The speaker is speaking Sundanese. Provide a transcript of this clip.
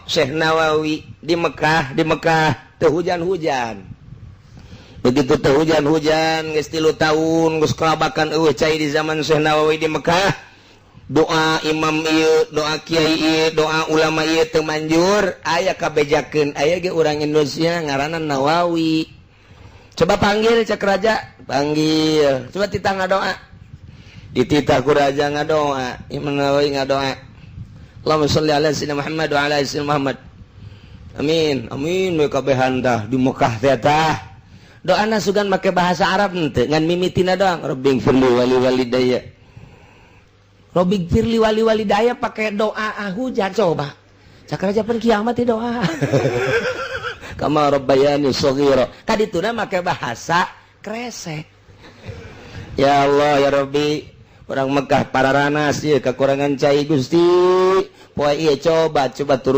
Syekh Nawawi di Mekah. Di Mekah teu hujan-hujan. Begitu teu hujan-hujan, geus 3 tahun geus kelabakan, euweuh cai di zaman Syekh Nawawi di Mekah. Doa imam ieu, doa kiai ieu, doa ulama ieu teu manjur. Aya kabejakeun, aya ge urang Indonesia ngaranna Nawawi. "Coba panggil," cek raja. "Panggil, coba titah ngadoa." Dititah ku raja ngadoa. Imam Nawawi ngadoa, "Allahumma sholli ala sayyidina Muhammad wa ala sayyidina Muhammad, amin amin." We kabehan tah di Mekah teh. Tah, doana sugan make bahasa Arab henteu, ngan mimitina doang, "Rabbighfirli wali walidayya." "Rabbighfirli wali walidayya" pakai doa, ah, hujan. Coba cak raja, "Pan kiamat di doa." "Kama rabbayani shaghira." Kadituna make bahasa kresek. "Ya Allah, ya Rabbi, orang Mekah para ranas ieu kekurangan cai. Gusti, poe ieu coba coba turun."